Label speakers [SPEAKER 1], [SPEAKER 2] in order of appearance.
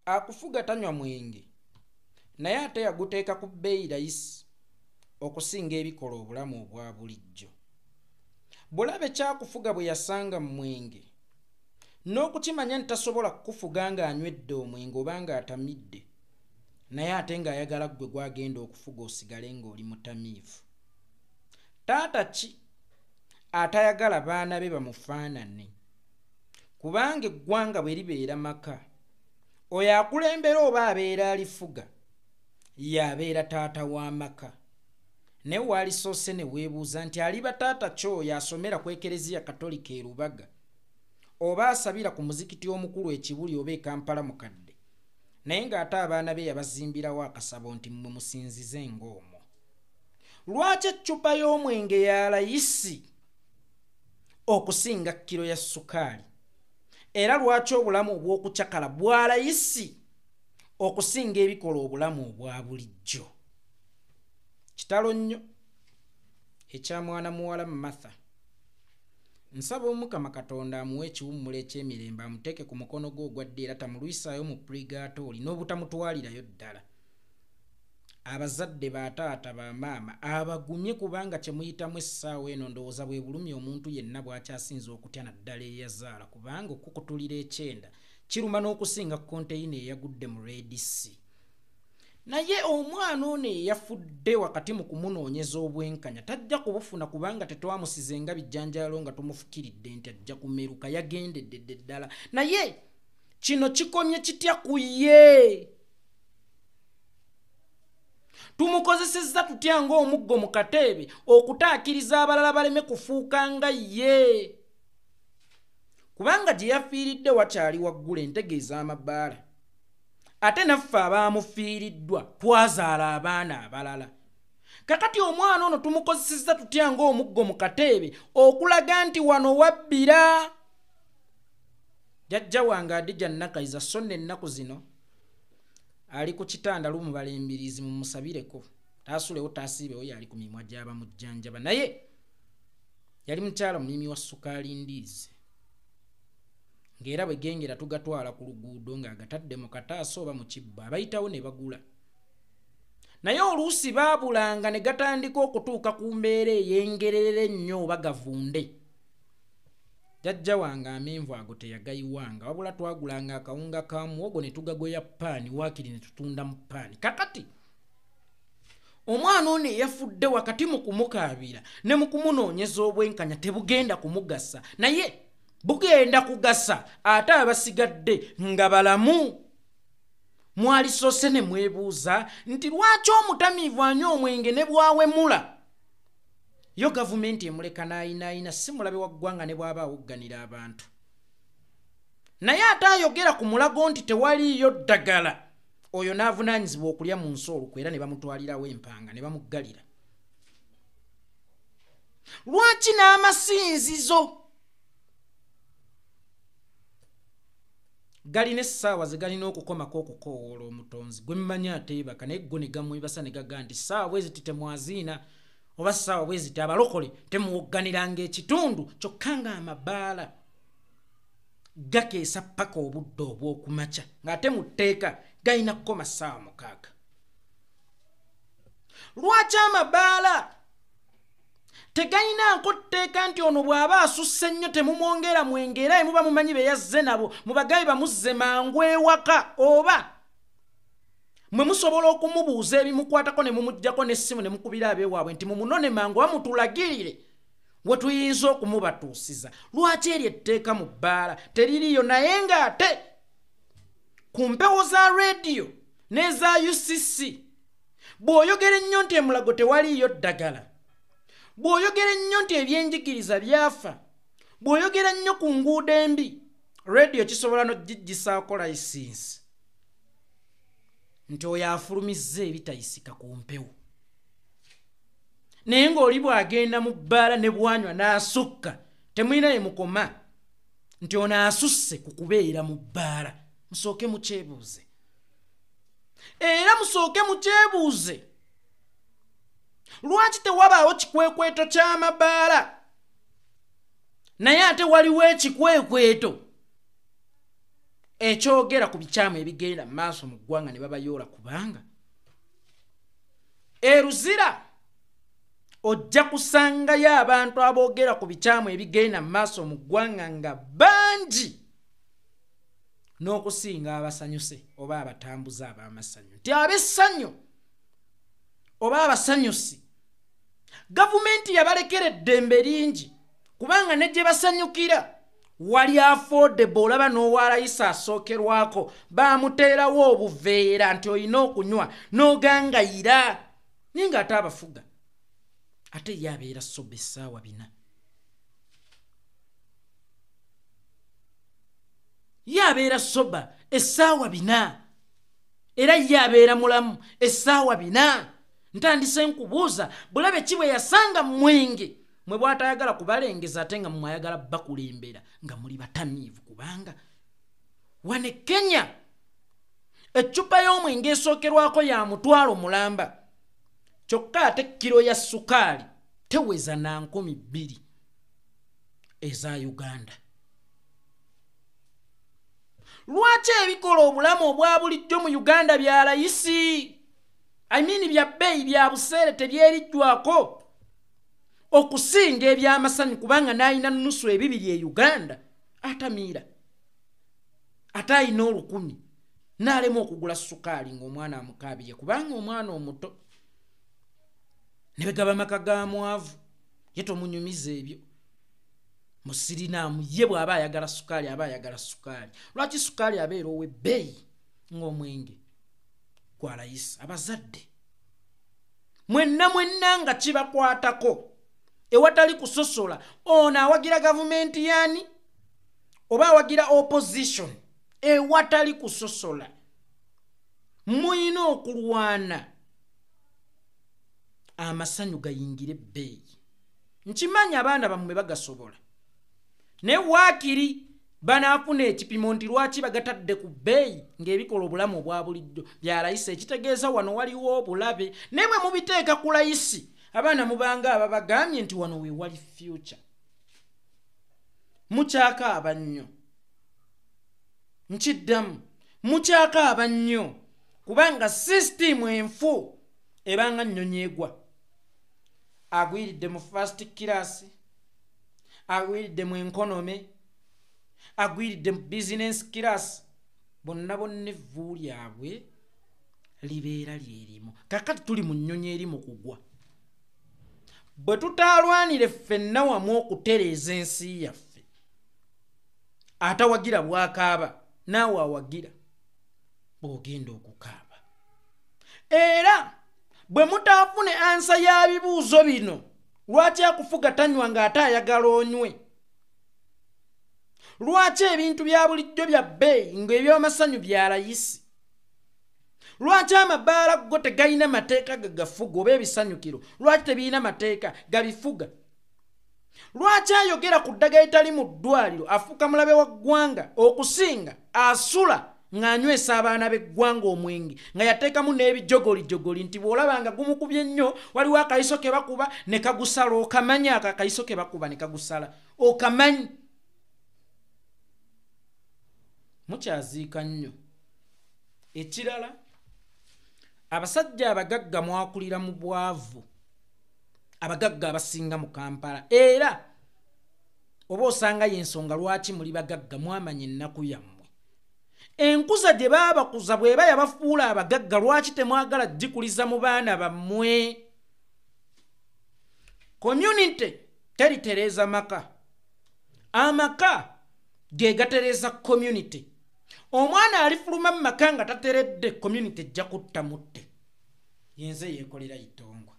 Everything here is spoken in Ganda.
[SPEAKER 1] Akufuga tanywa mwenge naye ate yaguteeka ku bbeeyi layisi okusinga ebikola obulamu obwa bulijjo. Bulabe kyakufuga bwe yasanga mu mwenge n'okukimanya nti tasobola kukufuga ng'anywedde omwenge oba ng'atamidde naye ate ng'ayagala ggwe gw'agenda okufuga osigale ng'oli mutamiivu. Taata ki atayagala baana be bamufaanane? Kubanga eggwanga bwe libeera maka, oyo akulembera oba abeera alifuga y'abeera taata w'amaka. Naye waalisoose ne weebuuza nti aliba taata ki oyo asomera ku Ekereziya Katolika e Lubaga oba asabira ku muzikiti omukulu e Kibuli oba e Kampala Mukadde naye ng'ate abaana be yabazimbirawo akasabo nti mmwe musinzize ng'omwo. Lwaki eccupa y'omwenge ya layisi okusinga kkiro ya ssukaali? Era lwaki obulamu obw'okucakala bwa layisi okusinga ebikola obulamu obwa bulijjo? Kitalo nnyo ekya mwana muwala Martha. Nsaba Omukama Katonda amuwe ekiwummulo eky'emirembe amuteeke ku mukono gwe ogwa ddyo era tamulwisaayo mu purigaatooli n'obutamutwalirayo ddala. Abazadde, ba taata, ba maama abagumye kubanga kye muyitamu essaawa eno ndowooza bwe bulumi omuntu yenna bw'akyasinze okutya naddala eyazaala kubanga okukutulira ekyenda kiruma n'okusinga konteyina eyagudde mu Red Sea. Naye omwana ono eyafudde wakati mu kumunoonyeza obwenkanya tajja kubufuna kubanga tetwamusize nga bijjanjaalo nga tumufukiridde nti ajja kumeruka yagendedde ddala. Naye kino kikomye kitya ku ye? Tumukozesezza tutya ng'omuggo mu kateebe okutaakiriza abalala baleme kufuuka nga ye? Kubanga gye yafiiridde wakyali waggula entegeeza amabbaala. Ate naffe abaamufiiriddwa twazaala abaana abalala. Kakati omwana ono tumukozesezza tutya ng'omuggo mu kateebe okulaga nti wano wabbira? Jjajja wange Adija Nakayiza so nno ennaku zino ali ku kitanda lumubala embiriizi mumusabireko taasulewo taasiibewo yali ku mimwa gy'abamujjanjaba naye yali mukyala mulimi wa ssukaali ndiizi ng'era bwe gengera tugatwala ku luguudo ng'agatadde mu kataasa oba mu kibbo abayitawo ne bagula. Naye oluusi baabulanga ne gatandika okutuuka ku mbeera ey'engerere ennyo oba gavunde. Jjajja wange amenvu ago teyagayiwanga wabula twagulanga akawunga ka muwogo ne tugagoya ppaani waakiri ne tutunda mu ppaani. Kakati omwana ono eyafudde wakati mu kumukaabira ne mu kumunoonyeza obwenkanya tebugenda kumugasa naye bugenda kugasa ate abasigadde nga balamu. Mwalisoose ne mwebuuza nti lwaki omutamiivu anywa omwenge ne bwawemula? Yo gavumenti emuleka n'ayinaayina si mulabe wa ggwanga ne bw'aba awogganira abantu. Naye ate ayogera ku mulago nti tewaliiyo ddagala oyo n'avunaanyizibwa okulya mu nsi olukwe era ne bamutwalirawo empanga ne bamuggalira. Lwaki n'amasinzizo galina essaawa ze galina okukomako okukoowoola omutonzi gwe mmanyi ateebaka naye go ne gamwebasa ne gaga nti ssaawa bwe ziti temwaziina oba ssaawa bwe ziti abalokole temuwogganiranga ekitundu kyokka ng'amabaala gakeesa ppaka obudde obw'okumakya ng'ate mu tteeka galina kukoma ssaawa 6. Lwaki amabaala tegayinaako tteeka nti ono bw'aba asusse nnyo temumwongera mwenge era muba mumanyi be yazze nabo mubagabe bamuzze mangu ewaka oba mwe musobola okumubuuza ebimukwatako ne mumuggyako n'essimu ne mukubira abeewaabwe nti mumunone mangu bamutulagirire we tuyinza okumubatuusiza. Lwaki eryo etteeka mu bbaala teririiyo naye ng'ate ku mpewo za rediyo n'eza UCC bw'oyogera ennyo nti emulago tewaliiyo ddagala, bw'oyogera ennyo nti ebyenjigiriza byafa, bw'oyogera nnyo ku nguudo embi, rediyo kisobola n'ogiggisaako layisinsi nti oyo afulumizza ebitayisika ku mpewo. Naye ng'oli bw'agenda mu bbaala ne bw'anywa n'asukka temulina ye mukoma nti ono asusse ku kubeera mu bbaala. Musooke mukyebuuze. Era musooke mukyebuuze lwaki tewabaawo kikwekweto ky'amabaala naye ate waliwo ekikwekweto Ekyogera ku bikyamu ebigenda mu maaso mu ggwanga ne babayoola, kubanga eruzira ojja kusangayo abantu aboogera ku bikyamu ebigenda mu maaso mu ggwanga nga bangi n'okusinga abasanyuse oba abatambuze ab'amasanyu. Nti ab'essanyu oba abasanyusi gavumenti yabalekera eddembe lingi, kubanga ne gye basanyukira wali affordable. Olaba n'owalayisa asookerwako bamuteerawo obuveera nti olina okunywa n'ogangayira, naye ng'ate abafuga ate ye abeera soba essaawa 4. Ye abeera soba essaawa 4, era ye abeera mulamu essaawa 4. Ntandise nkubuuza, bulabe ki bwe yasanga mwenge mwe bw'atayagala kubalengeza ate nga mmwe ayagala bakulembera nga muli batamiivu? Kubanga wane Kenya eccupa y'omwenge esookerwako ya 500,000, kyokka ate kiro ya sukaali teweza na 2,000 eza Uganda. Lwaki ebikola obulamu obwa bulijjo mu Uganda bya layisi, I mean bya bbeeyi, bya buseere, tebyerijjwako okusinga ebyamasanyu? Kubanga n'alina nusu ebibiri e Uganda atamiira, ate alina 1,000 n'alema okugula sukaali ng'omwana amukaabirye, kubanga omwana omuto ne begaba maka ga mwavu ye tomunyumiza ebyo musirinaamu. Ye bw'aba ayagala sukaali, aba ayagala sukaali. Lwaki sukaali abeera ow'ebbeeyi ng'omwenge gwalayisa? Abazadde mwenna mwenna nga kibakwatako ewatali kusosola, ono awagira gavumenti yaani oba awagira opposition, ewatali kusosola muyina okulwana amasanyu gayingire ebbeeyi. Nkimanyi abaana bammwe bagasobola, naye waakiri banaafuna ekipimo nti lwaki bagatadde ku bbeeyi ng'ebikola obulamu obwa bulijjo bya layisi, ekitegeeza wano waliwo obulabe. Naye bwe mubiteeka ku layisi, abaana mubanga ababagambye nti wano we wali future. Mukyakaaba nnyo, nkiddamu, mukyakaaba nnyo, kubanga sisitimu enfu ebanga nnyonyi egwa. Agwiridde mu first class, agwiridde mu economy, agwiridde mu business class, bonna bonna evvu lyabwe libeera lyerimu. Kakati tuli mu nnyonyi eri mu kugwa. Bwe tutaalwanire ffenna wamu okutereeza ensi yaffe, atawagira bwakaaba, naawe awagira bw'ogenda okukaaba. Era bwe mutaafune answer ya bibuuzo bino, lwaki akufuga tanywa ng'ate ayagala onywe? Lwaki ebintu bya bulijjo bya bbeeyi ng'ebyamasanyu bya layisi? Lwaki amabaala go tegalina mateeka gagafuga, oba ebisanyukiro lwaki tebirina mateeka gabifuga? Lwaki ayogera ku ddagala etali mu ddwaliro afuuka mulabe wa ggwanga okusinga asula ng'anywesa abaana b'eggwanga omwenge, nga yateekamu n'ebijogolijogoli nti bw'olaba nga gumukubye nnyo, waliwo akayiso ke bakuba ne kagusala? Okamanyi ako akayiso ke bakuba ne kagusala? Okamanyi? Mukyaziika nnyo. Ekirala, abasajja abagagga mwakulira mu bwavu. Abagagga abasinga mu Kampala, era oba osanga yensonga lwaki muli bagagga, mwamanya ennaku yammwe. Enkuza gye baabakuza bw'eba yabafuula abagagga, lwaki temwagala gikuliza mu baana bammwe? Community teritereeza maka, amaka ge gatereeza community. Omwana alifuluma mu maka nga tateredde, community ejja kutta mutte. Yenze yeekolera itongwa.